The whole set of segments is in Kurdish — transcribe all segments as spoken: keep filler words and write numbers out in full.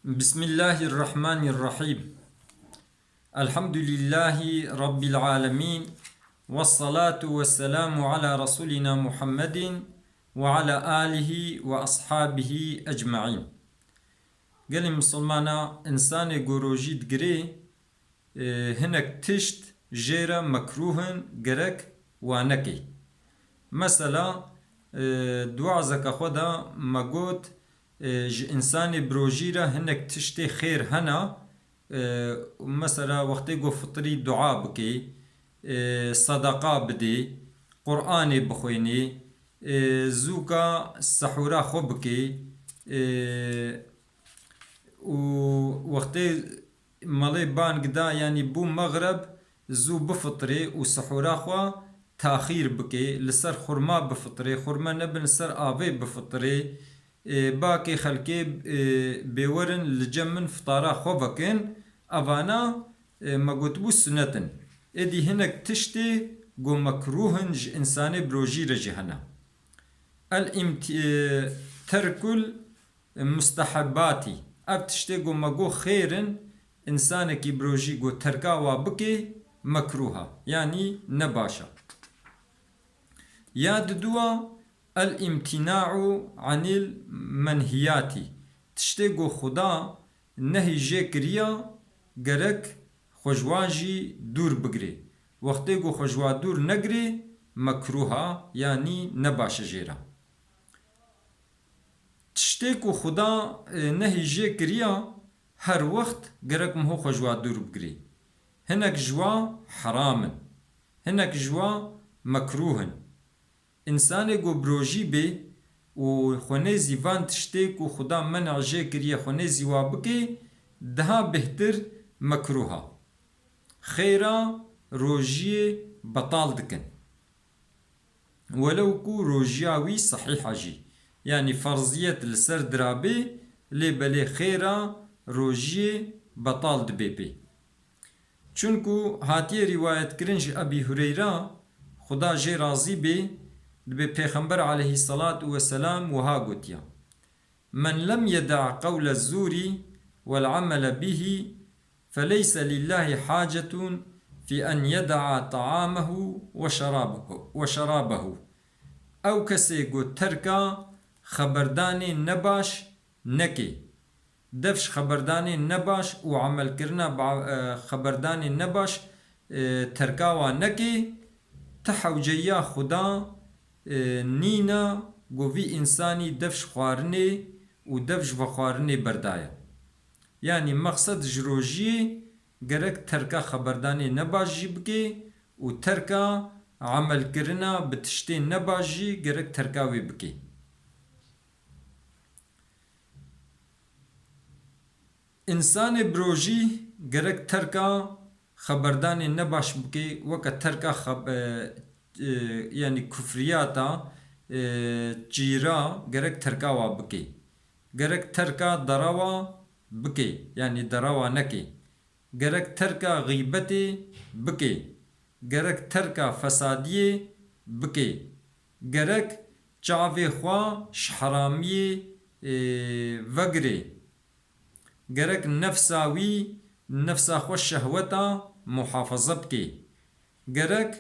Bismillahirrahmanirrahim. Elhamdülillahi Rabbil alemin. Vessalatu vesselamu ala Resulina Muhammedin ve ala alihi ve ashabihi ecmaîn. Gelê misilmana, însanê ku rojî digirê, e, hinek tişt jê re mekrûh in, gerek wa nekê. Mesela, e, di wazeke xwe de me got, e, ji însanê bi rojî re hinek tiştê xêr hene, e, mesela wextê ku fitrî dua bikê, e, sedeqa bidê, Qur'anê bixwênê, e, zûka sehûra xwe bikê, e, û wextê malê bang da, yanî bû mexreb, zû bifitirê û sehûra xwe taxîr bikê, li ser xurma bifitirê, xurme nebin, li ser avê bifitirê, e, bakê xelkê, e, bêwerin li cem min fitara xwe vekin, evana, e, me gotibû sunet in. Êdî hinek tiştê ku mekrûh in ji însanê bi rojî re jî hene. El imti-, e, terkul mustehebatî. Ev tiştê ku me got xêr in, însanekî bi rojî ku terka wa bikê, mekrûh a, yanî ne baş a. Ya diduwa, el imtina'u anil menhiyatî. Tiştê ku Xuda nehî jê kiriya, gerek xwe ji wan jî dûr bigirê. Wextê ku xwe ji wa dûr negirê, mekrûh a, yanî ne baş e jê re. Tiştê ku Xuda, e, nehî jê kiriya, her wext gerek miho xwe ji wa dûr bigirê. Hinek ji wa heram in, hinek ji wa mekrûh in. Însanê ku bi rojî bê û xwe nêzî van tiştê ku Xuda men'a jê kiriye, xwe nêzî wa bikê, daha bêhtir mekrûh a. Xêra rojiyê betal dikin. Welew ku rojiya wî sehîh e jî. Yanî ferziyet li ser dirabê, lê belê xêra rojiyê betal dibe pê. Çunku hatiye rîwayetkirin ji Ebî Hureyra, Xuda jê razî bê, dibê Pêxember aleyhisselatu vesselam wiha gotiya, "Men lem yeda qewle zûrî vel amele bihî, feleyse lillahî hacetun fi en yeda'a ta'amehu ve şerabehu, ve şerabehu." Ew kesê ku terka xeberdanê nebaş nekê, dev ji xeberdanê nebaş û emelkirina bi, e, xeberdanê nebaş, e, terka wa nekê, ti hewceyiya Xuda, e, nîna ku vî însanî dev ji xwarinê û dev ji vexwarinê berdaye. Yanî mexsed ji rojiyê gerek terka xeberdanê nebaş jî bikê û terka emelkirina bi tiştên nebaş jî gerek terka wê bikê. Însanê bi rojî gerek terka xeberdanê nebaş bikê, weke terka xeb-, e, e, yanî kufriyata, e, çîra gerek terka wa bikê. Gerek terka dera wa bikê, yanî dera wa nekê. Gerek terka xîbetê bikê. Gerek terka fesadiyê bikê. Gerek çavê xwe ji heramiyê, e, vegirê. Gerek nefsa wî, nefsa xwe şehweta muhafaza bikê. Gerek,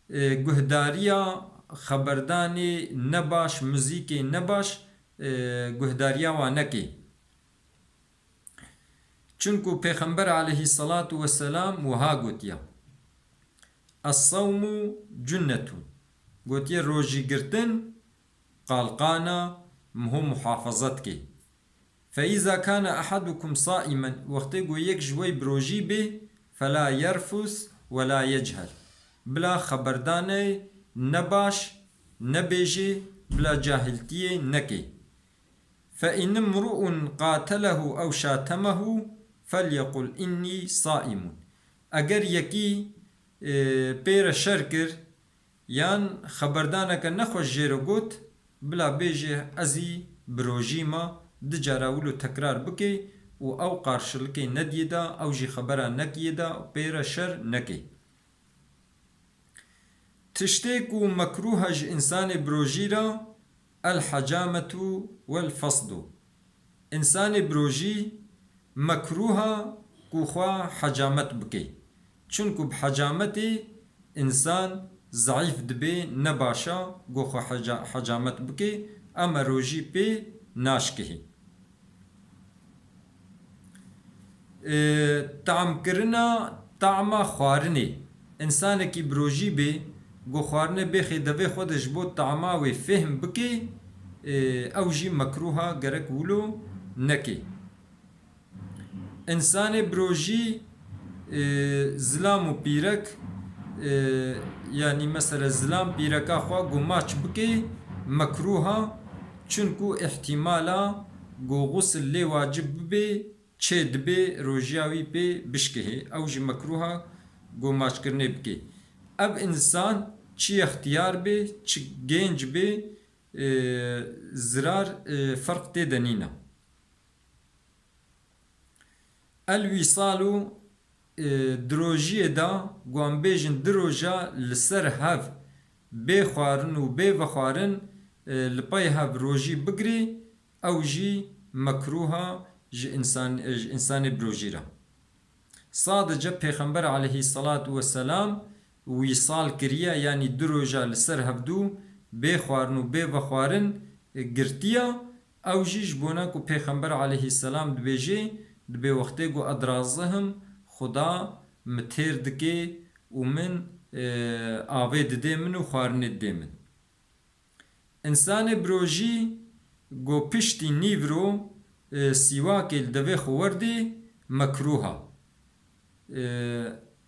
e, guhdariya xeberdanê nebaş, muzîkê nebaş, e, guhdariya wa nekê. Çunku Pêxember aleyhisselatu vesselam wiha gotiya, "Es-sawmu cunnetun." Gotiye, rojî girtin qalqana miho muhafaza dike. "Fe iza kana ahadukum saimen", wextê ku yek ji wey bi rojî bê, "fela yerfus ve la yechel." Bila xeberdanê nebaş nebêjê, bila cahiltiyê nekê. "Fe in imru'un qatelehu ew şatemehu, felyekul inni saimun." Eger yekî, e, pê re şer kir, yan xeberdaneke nexweş jê re got, bila bêje, "Ez î bi rojî me", du cara wilo tekrar bike û ew qarşilikê nediyê de, ew jî xebera nekiyê de, pê re şer neke. Tiştê ku mekrûh e ji însanê bi rojî re, el hecametu wel fasdu. Însanê bi rojî Mekrûha ku xwe hecamet bike. Çunku bi hecametê însan zeîf dibe, ne baş a ku xwe heca-, hecamet bike, ema rojî pê naşkihê. E, tamkirina tama xwarinê. Însanekî bi rojî bê, ku xwarine bêxê devê xwe de ji bo tama wê fêhm bike, e, ew jî mekrûha gerek wilo neke. Însanê bi rojî, e, zilam û pîrek, e, yanî mesela zilam pîreka xwe ku maç bike, mekrûha, çunku îhtîmala ku xusl lê wacib bibe, çê dibe rojiya wî pê bişkihê. Ew jî mekrûha ku maçkirinê bike. Ev însan çi extiyar be, çi gênc be, e, zirar, e, ferq tê de nîne. El wîsalu, e, di rojiyê de, ku em bêjin di roja li ser hev bê xwarin û bê vexwarin, e, li pey hev rojî bigirê, ew jî mekrûha ji însan-, ji însanê bi rojî re. Sadece Pêxember aleyhisselatu vesselam wîsal kiriye, yanî du roja li ser hevdû bê xwarin û bê vexwarin girtiye. Ew jî ji bona ku Pêxember aleyhisselam dibêje, dibê wextê ku ez dirazihim, Xuda mi têr dike û min, e, avê didê min û xwarinê didê min. Însanê bi rojî ku piştî nîvro, e, sîwakê li devê xwe werdê, mekrûha. E,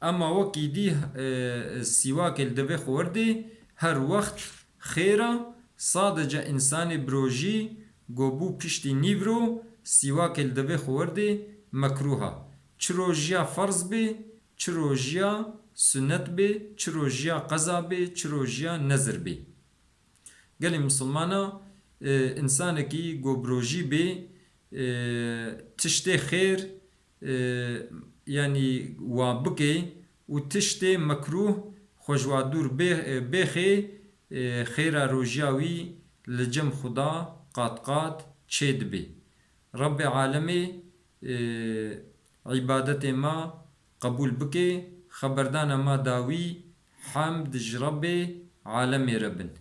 ema wekî dî, e, sîwakê li devê xwe werdê her wext xêr a, sadece însanê bi rojî ku bû piştî nîvro sîwakê li devê xwe werdê, mekrûha. Çi rojiya ferz bê, çi rojiya sunet bê, çi rojiya qeza bê, çi rojiya nezir bê. Gelê misilmana, e, însanekî ku bi rojî bê, e, tiştê xêr, e, yanî wa bike û tiştê mekrûh xwe ji wa dûr bê-, e, bêxê, e, xêra rojiya wî li cem Xuda qat qat çê dibe. Rebbê alemê, e, îbadetê me qebûl bike, xeberdana me dawî hemd ji Rebbê alemê re bin.